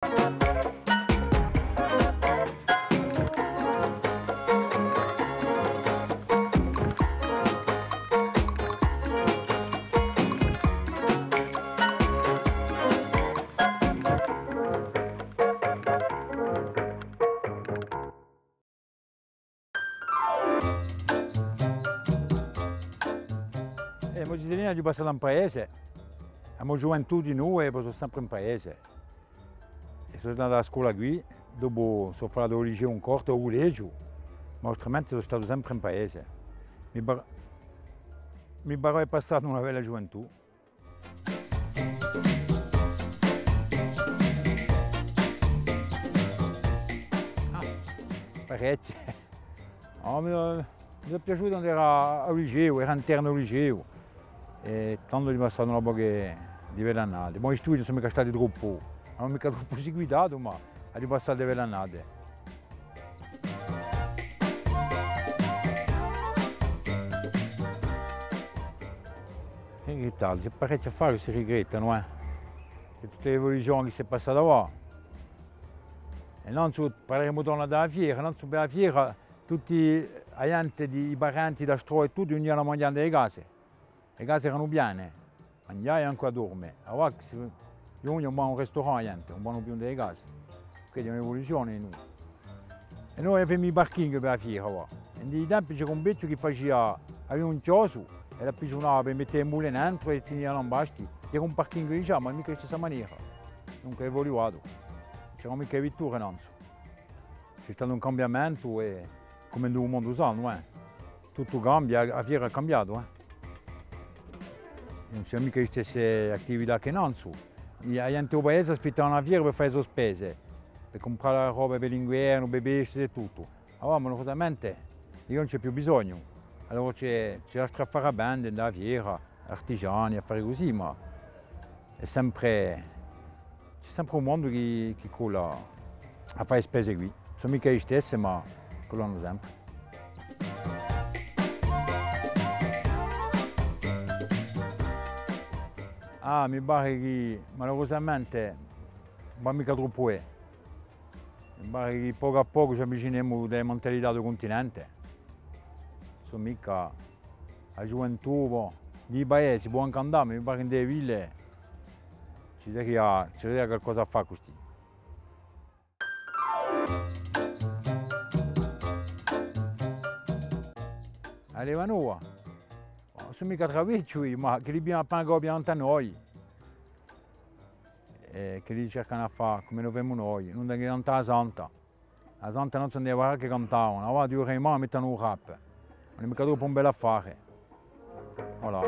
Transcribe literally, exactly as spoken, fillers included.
Eh, a mo zitellina l'aghju passata in paese, a mo ghjuventù dinù, eh, po sò sempre in paese. È sò andatu à a scola quì, dopu sò falatu à u liceu in Corti, à u cullegiu, ma autramente sò statu sempre in paese. Mi par-, mi pare d'avè passatu una bella ghjuventù. Ah, parechje. Oh, mi, mi hè piaciutu quandu era à u liceu, era internu à u liceu. È tandu aghju passatu una poca di belle annate. Bon, i studii ùn sò micca stati troppu, ùn anu micca troppu seguitatu, ma aghju passatu belle annate. È chì tale? Ci hè parechji affari chì si rigrettanu, eh. Hè tutta l'evoluzione chì s'hè passata quà. È nanzu paremu torna da a fiera, nanzu per a fiera tutti a ghjente, di, i parenti da Strò è tuttu, ghjunghjianu à manghjà in e case. E case eranu piene, manghjà è ancu à dorme. Avà, si, ghjunghjenu, ùn vanu in ristorante, ùn vanu più in e case. Questa hè un'evoluzione, nò? È noi avemu i parking per a fiera, avà. È in i tempi c'era un vechju chì facia, avia un chjosu, è l'appigiunava per mette e mule nentru è tenia lambasti. Era un parking, dicemu, ma micca in a stessa manera. Dunque hè evoluatu. C'eranu micca e vitture, nanzu. Ci hè statu un cambiamentu è, cum'è in u mondu sanu, eh. Tuttu cambia, a fiera hà cambiatu, eh. Ùn ci hè micca e stesse attività chè nanzu. A ghjente di u paese aspittava a fiera per fà e so spese, per cumprà a roba per l'inguernu, per e peste è tuttu. Avà, malurosamente, ùn ci hè più bisognu. Allora ci hè, ci hè l'altru affare à vende in a fiera, artigiani, affari cusì, ma hè sempre, ci hè sempre un mondu chì, chì colla à fà e spese quì. Sò micca e stesse, ma collanu sempre. Ah, mi pare chì malurosamente ùn và micca troppu, eh. Mi pare chì pocu à pocu ci avvicinemu à e mentalità di u cuntinente. Sò micca a ghjuventù, bò, di i paesi, pò ancu andà, ma mi pare chì in e ville ci saria, ci saria qualcosa à fà custì. A leva nova? Sò micca travechju eiu, ma chì li piglianu appena chì li piglianu da noi. È chì li cercanu à fà cum'è no femu noi, ùn anu chè da cantà a Santa. A Santa nanzu ùn si ne parla, chì cantavanu, avà di ora in manu mettenu u rap. Ùn hè micca troppu un bell'affare. Voilà.